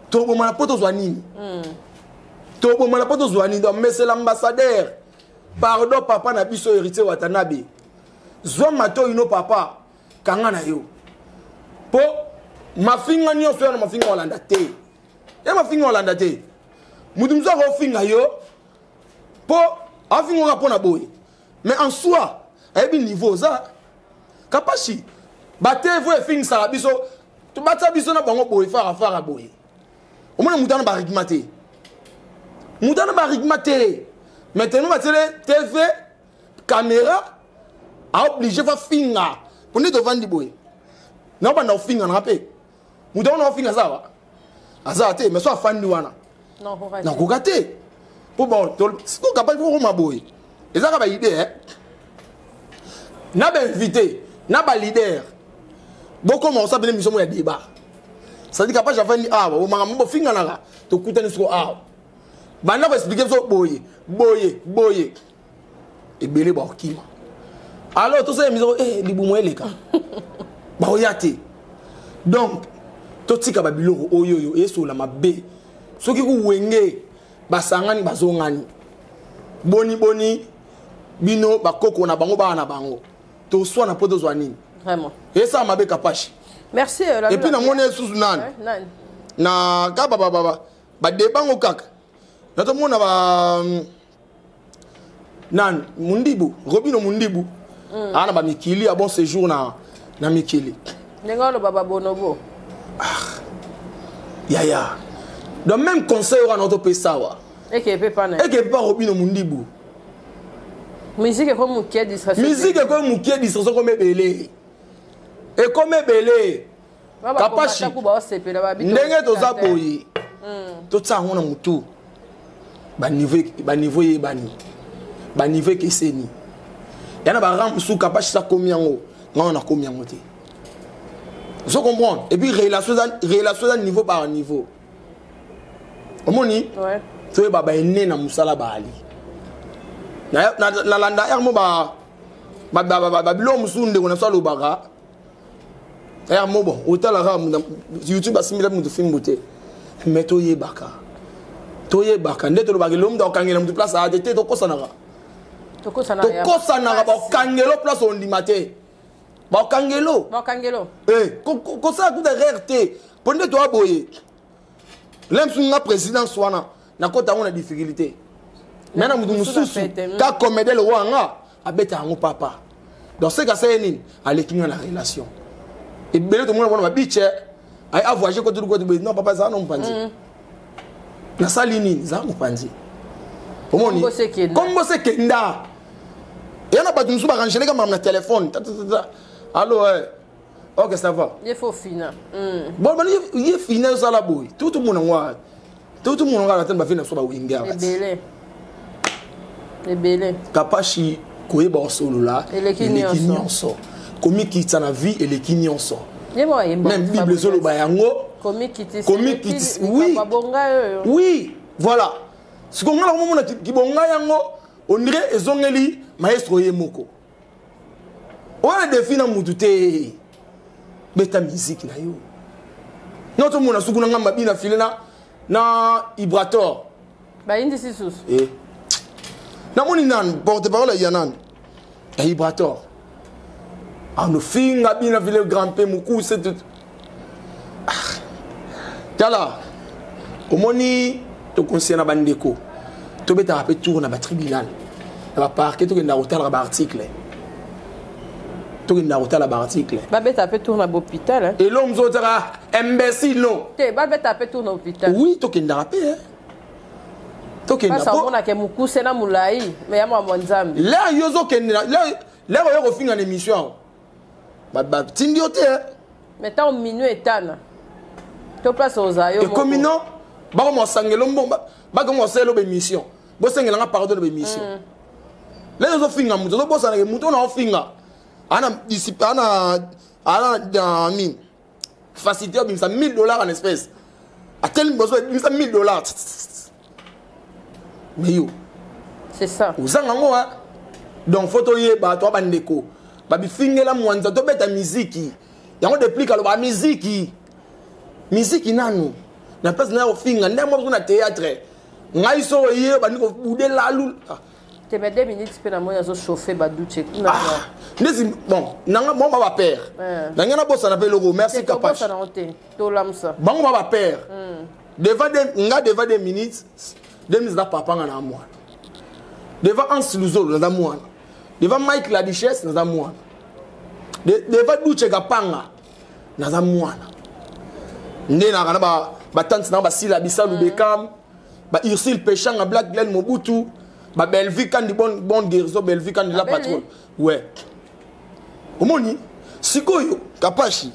Tobomana mpo tozwa nini? Tobomana mpo tozwa nini? Donc monsieur l'ambassadeur, pardon papa na biso Héritier Watanabe, zwa matoi no papa, kanga na yo mpo mafinga nyonso ya na mafinga olanda te, ya mafinga olanda te. Mutu mosusu akofinga yo mpo afinga oka mpo na boye, mais en soi ayebi niveau oza kapashi. Batevo efingisaka biso, batia biso na bango boye farafara boye. Omona moto ana barigma te, moto ana barigma te. Maintenant batiele TV, caméra, aoblige fafinga mpo nde tovandi boye, naobanda kofinga nanga mpe moto wana ofinga aza aza te, mais so afandi wana nakoka te. Mpo bon, sikoyo kapasi kokoma boye, ezaka baide na bainvité na baleader, bokoma kosala pene mission mo ya débat. C'est-à-dire kapasi afandi awa, makambo bofinganaka, tokutani siko awa, banda koexplike biso boye boye boye, ebele bakokima. Alors tosala émission, libumu eleka, baoya te. Donc totika babiloko oyo oyo esola mabe. Soki kuwenge basangani bazongani, boni boni bino bakoko na bango, bana na bango, toswana mpo tozwa nini? Vraiment. Esala mabe kapashi. Merci. Et puis namoni lisusu nani na ka badebango kaka natomona ba nani, Mundibu, Robino Mundibu, aa na bamikili ya bon séjour na mikili. Ndenge oloba babonobo. Yaya, donc même conseil wana otopesa awa eke mpe pana. Eke mpe pa Robino Mundibu. Musique ekomi mokie, distraction. Musique ekomi mokie, distraction ekomi ebele, ekomi ebele. Kapashi, ndenge toza boye, totia yango na motu, baniveau eyebani, baniveau ekeseni. Ya na baran mosusu Kapashi sa komi yango, ngai nakomi yango te. Ozo comprendre? Et puis relation eza niveau par niveau. Omoni, toyeba baene na mosala baali nalanda ere mo babiloko mosusu ndeko na biso alobaka ere mo bon, otalaka YouTube, asimbela moto fimbu te. Mais toyebaka, toyebaka nde tolobaka eloko moto akokangela moto place aya te te. Tokosanaka, tokosanaka, bakokangelo place ondima te, bakokangelo kosala kuta erreur te. Mpo nde toya boye, le mosusu nga présidence wana nakota yango na difficulté, mais na moto mosusu ka comédien lokola nga abeta yango papa. Donc seka asali nini? Aleki nga na relation ebele. Tomona bona babiche aye avoyage kote kote boye. Non papa, ezala no mopanzi, nasali nini? Ezala mopanzi. Omoni kombo se kenda eya na bato mosusu barangeleka makambo na telefone, tatatata, allo, ok, ça va. Ye fo fina. Bon, bani ye fina ezala boye, totomona ngo, totomona ngo ata bafe na biso bawenge awa. Ebele ebele. Kapashi, koyeba kosolola eleki nyonso, komikitisa na vie eleki nyonso. Même Bible ezoloba yango. Komikitisa, oui oui, voilà. Sikoyo nga nakomomona kibonga yango, on dirait ezongeli maestro ye moko oyo défi na mutu te. Beta musique na yo, no tomona suku na nga mabi na file na Ibrator. Bayindisi susu. Eh. Namoni nani porte parole ya nani ya Ibrator anofinga bina vile grand p mokuse. Tala, omoni, tokonseille na bandeko, tobetaka mpe tour na batribunal, na baparquet, tokendaka kotalaka baarticle, tokendaka kotala baarticle. Babeta mpe tour na bahôpital. Elo mosusu otaka imbécile, non. Te, babeta mpe tour na hôpital. Oui, tokendaka mpe, tokenda. Omonake mokuse na molai, me ya mwa Nzambe. Lere yo ozokende, lere oyo kofinga na émission awa, batindi yo te. Mais ntango minuit etana to place ozala yo. Ekomi non, bakoma osangela mbongo, bakoma osalela baémission, bosengelanga pardon na baémission. Lelo ozofinga moto, ozobosana ke moto oyo naofinga ana ana ana nini facilité obimisa 1000 $ en espèce, atelemi bozo ebimisa 1000 $, mais yo C'est ça. Ozanga yango. Donc faut toyeba, toa bandeko babifingela mwanza, tobeta miziki yango Deplick aloba miziki, miziki nanu na place na kofinga nde moko na théâtre. Ngai so oye bandi kobude lalu. Te, mais 2 minutes mpe namoni azochauffe baduche kuna. Ah, ndesi bon nanga bango ba bapère na ngai nabosana mpe eloko. Merci Kapache. Tobosana te, tolamusa. Bango ba bapère devant de, nga devant 2 minutes, 2 minutes naza papa, nga na mwana. Devant Anse Luzolo naza mwana, devant Mike la Duchesse naza mwana, devant Duche Kapanga naza mwana. Nde naka na batante nanga basila bisalu Bekam, ba Ursule Peshanga, Black Glen Mobutu, ba Bellevue Kandi, bonne, bonne guérison Bellevue Kandi la patronne. Ouais, omoni sikoyo Kapashi,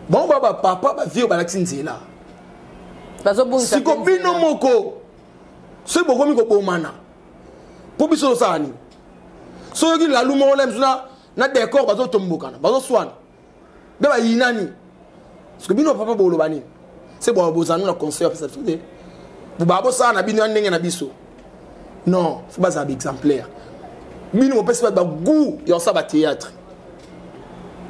bango ba bapapa, bavie balakisi nzela. Siko bino moko soki bokomi kobomana, mpo biso tosala nini? Soki lalu moko na biso na décor bazotombokana, bazoswana mpe bayinani, parce que bino papa boloba nini? Se bo bozala na conseil apesa biso te, bobaa bosala na bino ya ndenge na biso. Non, faut bazala baexemplaire. Bino bopesi bato bagoût ya kosala bathéâtre.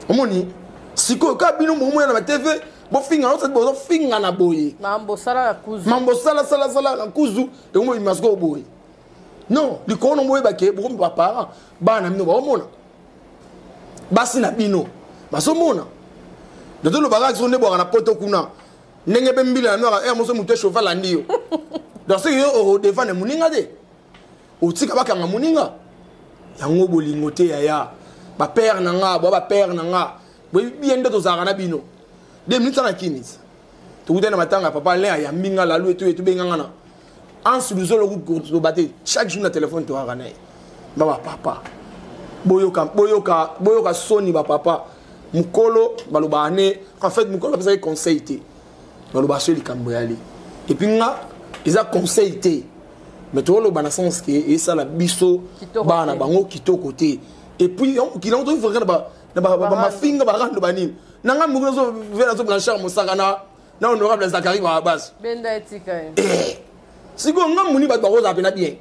Omoni sikoyo kaka bino bomona na batv bofinga, bozofinga na boye. Mambo sala na kuzu. Mambo sala sala sala na kuzu yango bima sikoyo boye. Non, likolo no boyeba ke bokomi baparent, bana bino baomona, basi na bino bazomona. Tolobaka biso nde bwaka na poto kuna ndenge mpe mbila na noaka ere moso moto echauffe alandi yo. Donc soki yo okodefendre moninga te, otika bakanga moninga yango bolingo te. Yaya, bapère na nga, bwa bapère na nga, boyebi bien nde tozalaka na bino. 2 minutes ana kini tokutani na matanga ya papa Alain, ayambi nga lalu etu etu benganga na Anse Luzolo koloba te. Chaque jour na telefone toyaka na ye. Ba bapapa, boyoka, boyoka, boyoka soni. Bapapa mokolo balobaka ne, en fait mokolo bapesaki conseil te, balobaka so likambo yali. Et puis nga eza conseil te, mais toloba na sens ke esala biso bana bango kitoko te. Et puis mokili yango tofraka na bamafinga, barando, banini na nga moki nazo nazo Blanchard Mosaka na honorable Zakari Babas. Benda etika ye. Sikoyo nga muni bato bakozala mpena bien,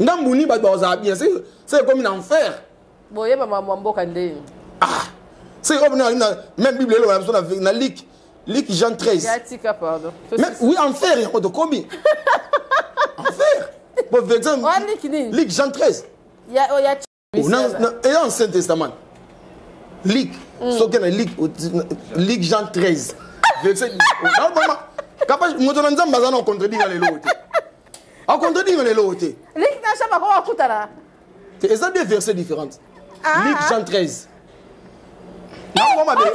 nga mbuni bato bakozala bien, se ekomi na enfer. Boyeba mambo ya mboka nde. Ah, se oyo même Bible eloba na biso na Luc Jean 13. Ya tika, pardon. Mais oui, enfer yango tokomi enfer bon verset. Luc nini? Luc Jean 13. Ya ya. Eza Ancien Testament, Luc. Soki na Luc Jean 13 verset, kapa moto na Nzambe aza na contredire lelo te, acontredire lelo te. Luc na Jean bako bakutana. Eza deux versets différentes. Luc Jean 13 nakoba mabe,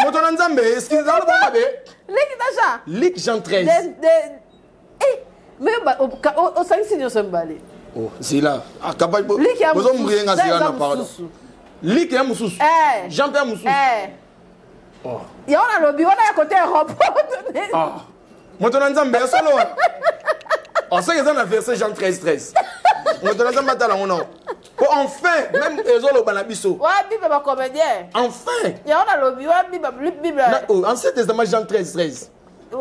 moto na Nzambe, excuse, naloba mabe. Luc na Jean. Luc Jean 13. Mais osangisi nyonso mibale. Zila bozombrienga, zila na pardon. Luc ya mosusu, Jean mpe ya mosusu. Yango nalobi wana ya kote Europe. Moto na Nzambe ya solo wana oseki eza na verset Jean 13 13. Moto na Nzambe atala yango nao po enfin même ezoloba na biso. Wa Bible bacomédien. Enfin. Yango nalobi wa Bible. Ancien Testament, Jean 13 13.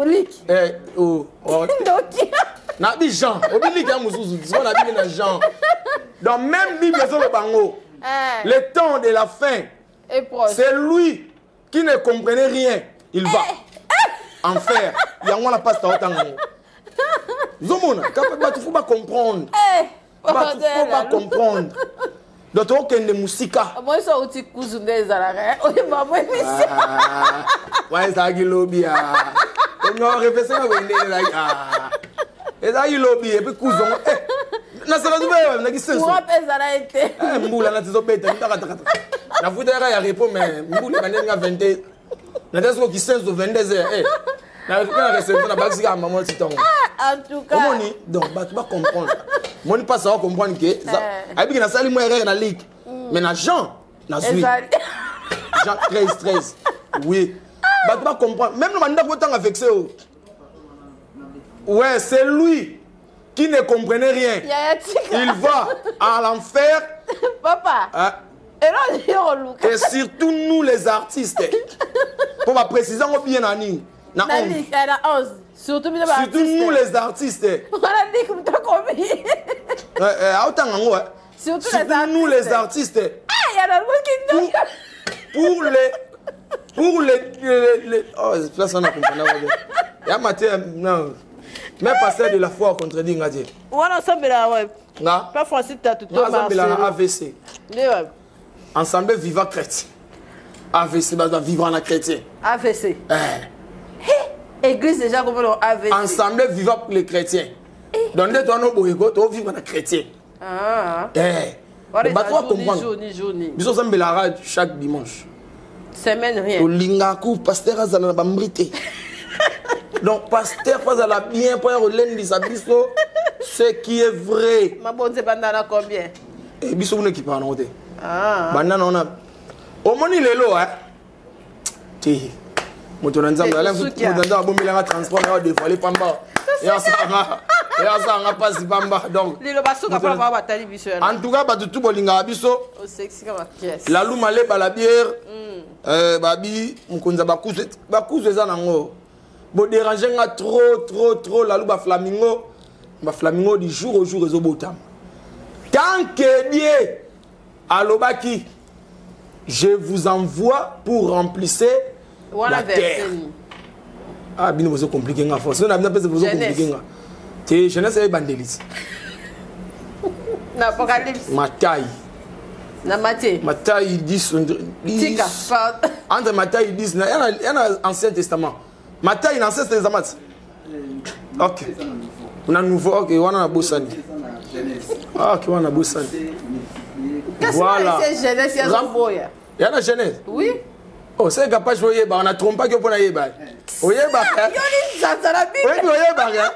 Luc. Eh, oh, oh. Ndoki. Na bi Jean obi Luc ya mosusu, siko na bible na Jean. Donc même Bible ezoloba yango, le temps de la fin est proche. C'est lui qui ne comprenait rien, il va en faire. Yango wana pasteur otanga yango, ozomona bato faut bacomprendre, bato faut bacomprendre. Donc tokokende mosika. Moi so outi kuzu nde ezalaka oyeba mo émission. Wana ezalaki lobi, orefesenga boye nde ezalaki lobi. Et puis kuzu yango nasala naki senso. Courant mpe ezala ye te. Mbula nati ezobeta takatakata, nafutaka ya repos, mais mbula ebandeli nga 20 nata soko kisenso 22 heures na réception na bakisi kaka mama ti ntongo. En tout cas. Omoni, donc bato bacomprendre, moni mpasi acomprendre ke ayebiki nasali mwa erreur na Luc, mais na Jean nazwi Jean 13 13. Oui, bato bacomprendre même na bandako otanga vexe o. Ouais, c'est lui. qui ne comprenait rien, il va à l'enfer. Papa. Hein? Et surtout nous les artistes. Pour ma préciser, on bien nani. Na 11. Surtout, surtout nous les artistes. Surtout, surtout nous les artistes. Pour les pour les oh là ça n'a compris. Ya maté non. Mais pasteur de la foi contredit ngadi. Wana sambela ouais. Nga. Pas Francis tatu to ma. AVC. Ensemble vivant chrétien. AVC va vivre en chrétien. AVC. Eh. Église déjà comme on AVC. Ensemble vivant pour les chrétiens. Donc toi no boyeko to vivre en chrétien. Ah. Eh. Bah toi comprendre. Biso sambela chaque dimanche. Semaine rien. Olingaku pasteur azala na bambrité. Donc pasteur pas à la bien pour relendisa biso ce qui est vrai. Ma bonne c'est bandana combien? Et biso kuna ki parle ngote. Ah. Bandana on a omoni lelo hein. Ti. Moto na nzambe ala moto nzambe abomelanga transport na dévoiler pamba. Ya sanga. Ya sanga pasi pamba donc. Lelo basuka pa ba batali biso. En tout cas batu tout bolinga biso. O sexy kama pièce. La luma le ba la bière. Babi mukonza bakuzu bakuzu eza nango. Bo déranger nga trop trop trop la louba flamingo. Ba flamingo du jour au jour ezo botam. Tant que Dieu alobaki je vous envoie pour remplir la terre. Ah bino bozo compliqué nga force. Na bino pese bozo compliqué nga. Te jeunesse e bandelis. Na Apocalypse. Matai. Na Matthieu. Matai 10 Tika. Entre Matai 10 na yana Ancien Testament. Matai na Ancien Testament. OK. On a nouveau OK, wana na bosani. Ah OK, wana bosani. Voilà. C'est jeunesse ya zoboya. Ya na jeunesse. Oui. Oh, c'est capable oyeba, on a trompé que pona yeba. Oyeba. Yoli nzanza Bible. Oui, oyeba.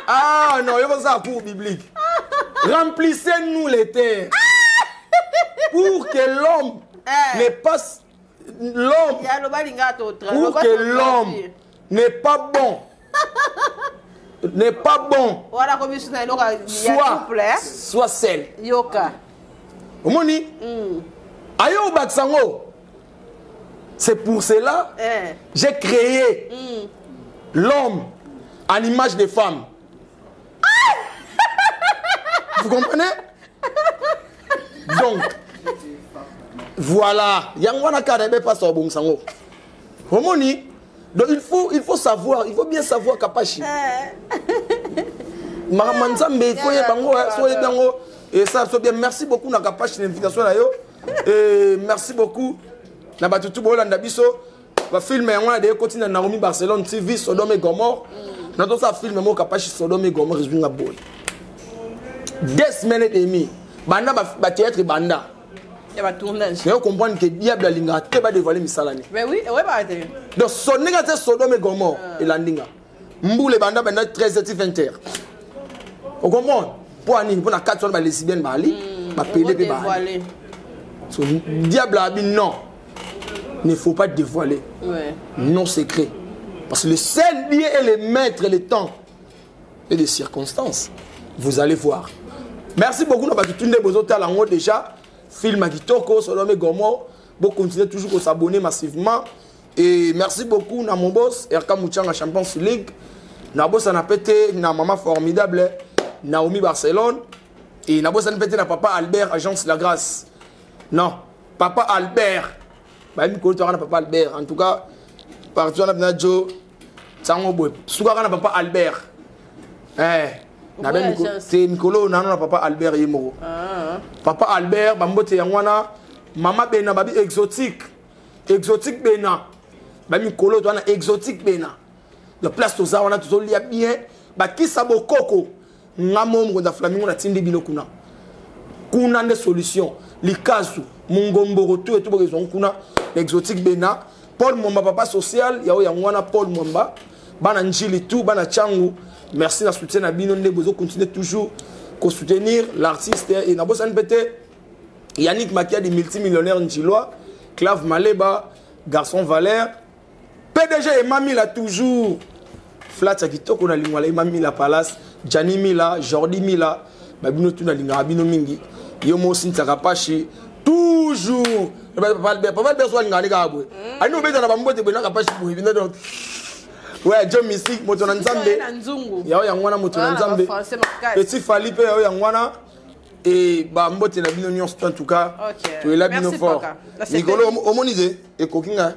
Ah non, il faut ça cours biblique. Remplissez-nous les terres. Pour que l'homme ne passe l'homme pour que l'homme n'est pas bon n'est pas bon soit seul. Yoka. Omoni ayo baksango. C'est pour cela j'ai créé l'homme à l'image des femmes. Vous comprenez? Donc voilà, yangwana karebe passe au bon sango. Omoni, donc il faut savoir, il faut bien savoir Kapashi. Maramanzambe, il faut yebango, so yebango et ça so bien. Merci beaucoup na Kapashi l'invitation là yo. Et merci beaucoup na batutu bolanda biso. Va filmer on a des continue na Naomi Barcelone TV Sodome et Gomorrhe. Na to ça filmer mo Kapashi Sodome et Gomorrhe zunga boy. 2 semaines et demie. Banda ba théâtre banda. Il y a tournage. Mais vous comprenez que diable alinga te ba dévoiler misalani. Mais oui, ouais ba te. Donc son ninga te Sodome et Gomorrhe et landinga. Mboule banda banda 13h 20h. Vous comprenez? Pour ani pour na 4 ba lesbienne ba ali, ba pelé pe ba. So diable a dit non. Ne faut pas dévoiler. Ouais. Non secret. Parce que le seul Dieu est le maître le temps et des circonstances. Vous allez voir. Merci beaucoup na batu tunde bozo talango déjà. Film à Kitoko, Sodome et Gomorrhe. Bon, continuez toujours à s'abonner massivement. Et merci beaucoup à mon boss, RK Mouchanga Champions League. Na boss a pété, na maman formidable, Naomi Barcelone. Et na boss a pété na papa Albert, agence La Grâce. Non, papa Albert. Bah, il me papa Albert. En tout cas, partout on a Joe, Tsango Boy. Soukara na papa Albert. Eh. C'est Mikolo nano papa Albert Yemoro. Papa Albert bambote yangwana mama bena babi exotique. Exotique bena. Ba Mikolo to na exotique bena. La place to za wana to lia bien ba kisa bokoko ngamo ngonda flamingo na tindi bino kuna. Kuna nde solution likazu mungomboro tout et tout besoin kuna exotique bena Paul Mwamba papa social yao yangwana Paul Mwamba bana njili tout bana changu. Merci de soutien à Bino Ndebozo. Continuez toujours à soutenir l'artiste. Et na bossa NPT, Yannick Makia, des multimillionnaires njilois, Clave Maleba, Garçon Valère, PDG et Mami là toujours. Flat à Kitoko na Lingwala, Mami la Palace. Gianni Mila, Jordi Mila, babino tout nalingaka bino mingi. Yo mo Cynthia Kapashi toujours. Papa Albert, Papa Albert soit alingaka kaka boye. Ani obeta na bambote boye na Kapashi boye bino donc. Ouais, John Mystique moto na Nzambe. Yao yango wana moto na Nzambe. Petit Fally pe yao yango wana. Et ba mbote na bino nyonso en tout cas. Toyela bino fort. Mikolo omoni te ekoki nga.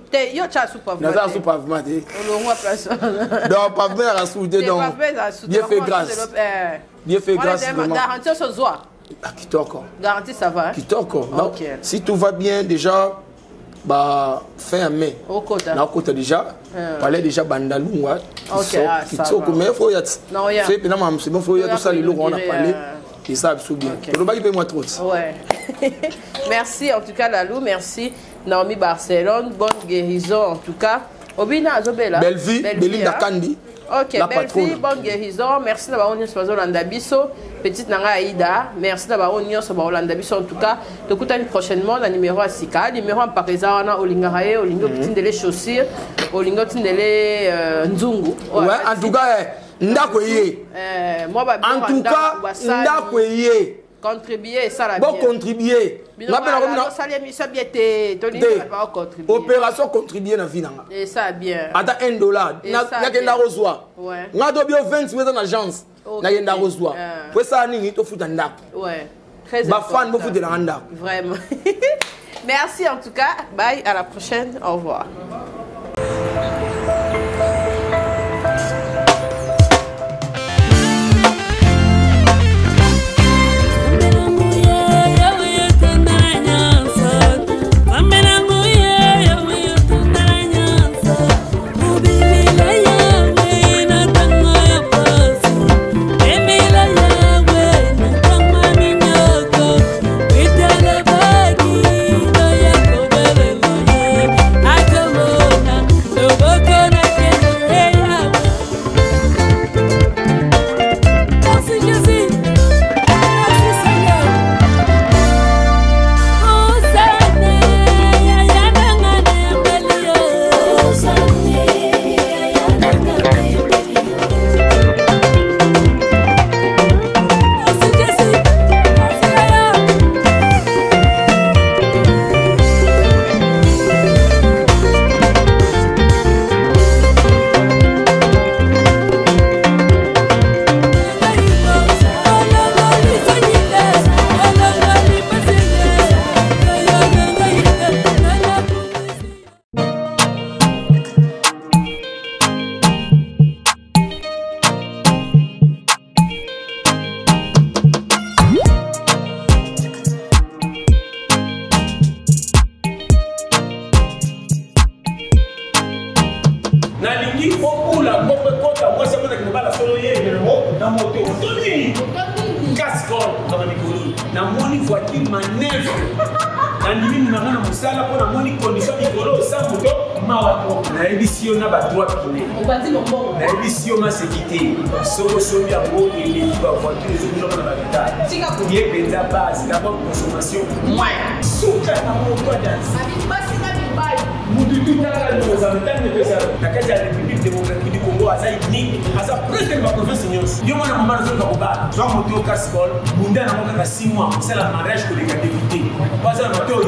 Te yo tya sous pavement. Naza sous pavement te. Olongwa place. Donc pavement ya sous te donc. Bien fait grâce. Bien fait grâce vraiment. Garantie ozwa. Ah, kitoko. Garantie ça va. Kitoko. Donc si tout va bien déjà bah fin mai. Okota. Na okota déjà. Palais déjà bandalungwa. Kitoko mais faut ya. C'est pena ma c'est bon faut ya tout ça les lourds on a parlé. Et ça absolument bien. Tolobaki pe moi trop. Ouais. Merci en tout cas Lalou, merci Naomi Barcelone, bonne guérison en tout cas. Obina Azobela. Bellevue, Belinda Kandi. Ok, la Bellevue, patronne. Bonne guérison. Merci d'avoir nyonso bazolanda biso. Petite nanga Aïda, merci d'avoir nyonso bazolanda biso en tout cas. Tokutani prochainement na numéro ya sika. Numéro ya mpaka wana olingaka ye, olingi otindele chaussure, olingi otindele nzungu. Ouais, en tout cas, ndako ye. Moi ba en tout cas, ndako ye. Contribuer ça la bien. Bon contribuer. Na bena ko na sali émission bien te to ni ba contribuer. Opération contribuer na vie nanga. Et ça bien. Ata 1 dollar na kenda kozwa. Ouais. Nga to bio 20 mètres na agence. Na kenda kozwa. Po ça nini to futa ndako. Ouais. Très ba fan bo futa na ndako. Vraiment. Merci en tout cas. Bye, à la prochaine. Au revoir. C'est la mariage que les gars d'éviter. Pas un moto,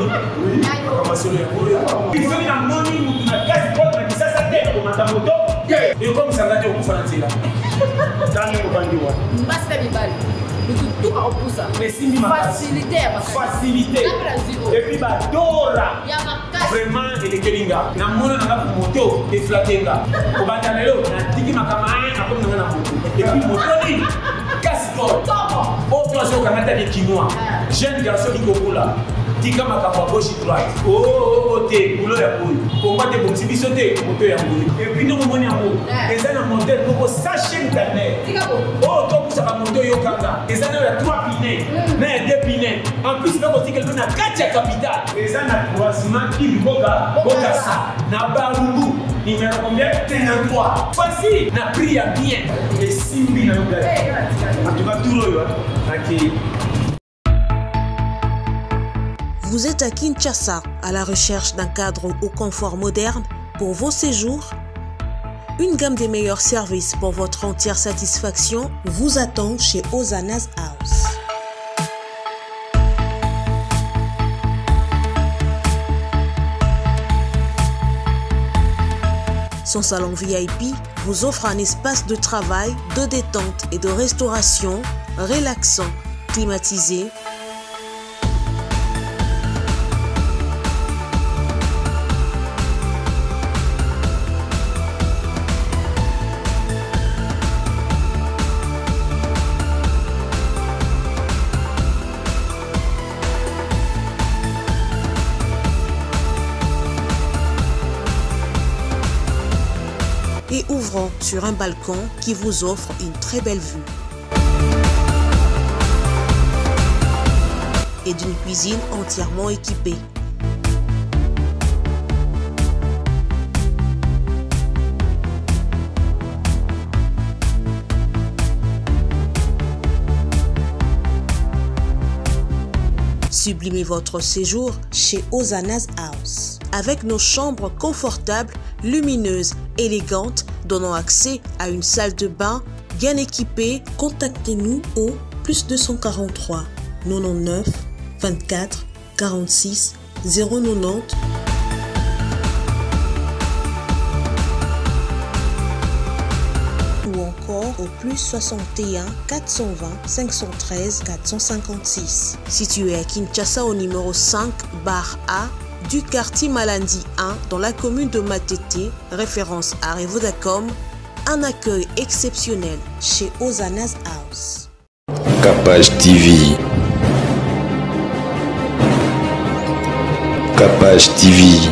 Et comme ça va être au là. Facilité. Facilité. Et puis, bah, Dora. Vraiment, il est Kelinga. Na mona na moto et flattenga. Obatanelo, na tiki makama na comme na moto. Et puis moto ni casse-col. Au Canada des Kinois. Jeune garçon qui kokola. Tika makambo à gauche droite. Oh oh oh te boulot ya boye. Komba te bomsi biso te moto ya boye. Et puis nous moni yango. Eza na modèle moko sachet internet. Oh to pusaka moto yo kanga. Eza na ya 3 pneus, na ya 2 pneus. En plus bako tika na kati ya capitale. Eza na croisement Kiboka Bokassa na Barumbu. Numéro combien? 53. Facile, na prix ya bien. Et simbi na yo. En tout cas tout yo. OK. Vous êtes à Kinshasa à la recherche d'un cadre au confort moderne pour vos séjours? Une gamme des meilleurs services pour votre entière satisfaction vous attend chez Ozana's House. Son salon VIP vous offre un espace de travail, de détente et de restauration relaxant, climatisé, et ouvrant sur un balcon qui vous offre une très belle vue. Et d'une cuisine entièrement équipée. Sublimez votre séjour chez Ozana's House avec nos chambres confortables, lumineuses, élégantes, donnant accès à une salle de bain bien équipée. Contactez-nous au plus 243 99 24 46 090 ou encore au plus 61 420 513 456. Situé à Kinshasa au numéro 5 bar A du quartier Malandi 1 dans la commune de Matete, référence à Revodacom, un accueil exceptionnel chez Ozana's House. Capage TV. Capage TV.